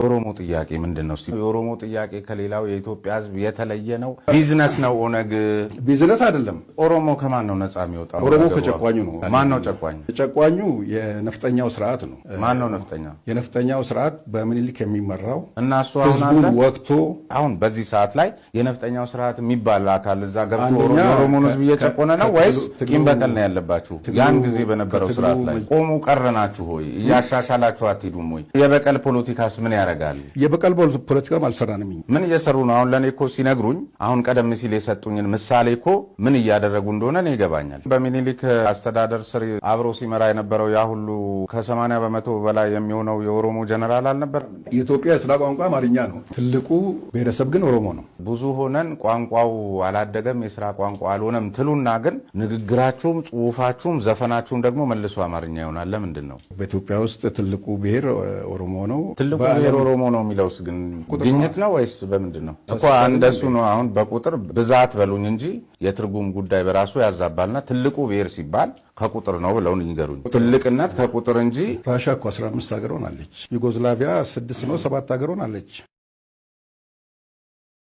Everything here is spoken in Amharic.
የኦሮሞ ጥያቄ ምንድን ነው? የኦሮሞ ጥያቄ ከሌላው የኢትዮጵያ ሕዝብ የተለየ ነው? ቢዝነስ ነው ኦነግ? ቢዝነስ አይደለም። ኦሮሞ ከማን ነው ነፃ የሚወጣው? ኦሮሞ ከጨቋኙ ነው። ማን ነው ጨቋኝ? ጨቋኙ የነፍጠኛው ስርዓት ነው። ማን ነው ነፍጠኛ? የነፍጠኛው ስርዓት በምኒልክ የሚመራው እና እሱ አሁን ህዝቡን አለ? ወቅቶ አሁን በዚህ ሰዓት ላይ የነፍጠኛው ስርዓት የሚባል አካል እዛ ገብቶ አንደኛ የኦሮሞን ህዝብ እየጨቆነ ነው ወይስ ቂም በቀል ነው ያለባችሁ? ያን ጊዜ በነበረው ስርዓት ላይ ቆሙ ቀረናችሁ ሆይ? እያሻሻላችሁ አትሄዱም ወይ? የበቀል ፖለቲካስ ምን ያደርጋል? የበቀል ፖለቲካም አልሰራንም። ምን እየሰሩ ነው? አሁን ለእኔ እኮ ሲነግሩኝ፣ አሁን ቀደም ሲል የሰጡኝን ምሳሌ እኮ ምን እያደረጉ እንደሆነ እኔ ይገባኛል። በሚኒሊክ አስተዳደር ስር አብሮ ሲመራ የነበረው ያ ሁሉ ከ80% በላይ የሚሆነው የኦሮሞ ጀነራል አልነበረም? የኢትዮጵያ የስራ ቋንቋ አማርኛ ነው። ትልቁ ብሔረሰብ ግን ኦሮሞ ነው። ብዙ ሆነን ቋንቋው አላደገም፣ የስራ ቋንቋ አልሆነም ትሉና ግን ንግግራችሁም ጽሁፋችሁም ዘፈናችሁም ደግሞ መልሶ አማርኛ ይሆናል። ለምንድን ነው? በኢትዮጵያ ውስጥ ትልቁ ብሔር ኦሮሞ ነው። ትልቁ ብሔር ኦሮሞ ነው የሚለውስ ግን ግኝት ነው ወይስ በምንድን ነው? እኮ እንደሱ ነው። አሁን በቁጥር ብዛት በሉኝ እንጂ የትርጉም ጉዳይ በራሱ ያዛባልና ትልቁ ብሔር ሲባል ከቁጥር ነው ብለው ይንገሩኝ። ትልቅነት ከቁጥር እንጂ ራሻ እኮ 15 ሀገር ሆናለች። ዩጎዝላቪያ ስድስት ነው ሰባት ሀገር ሆናለች።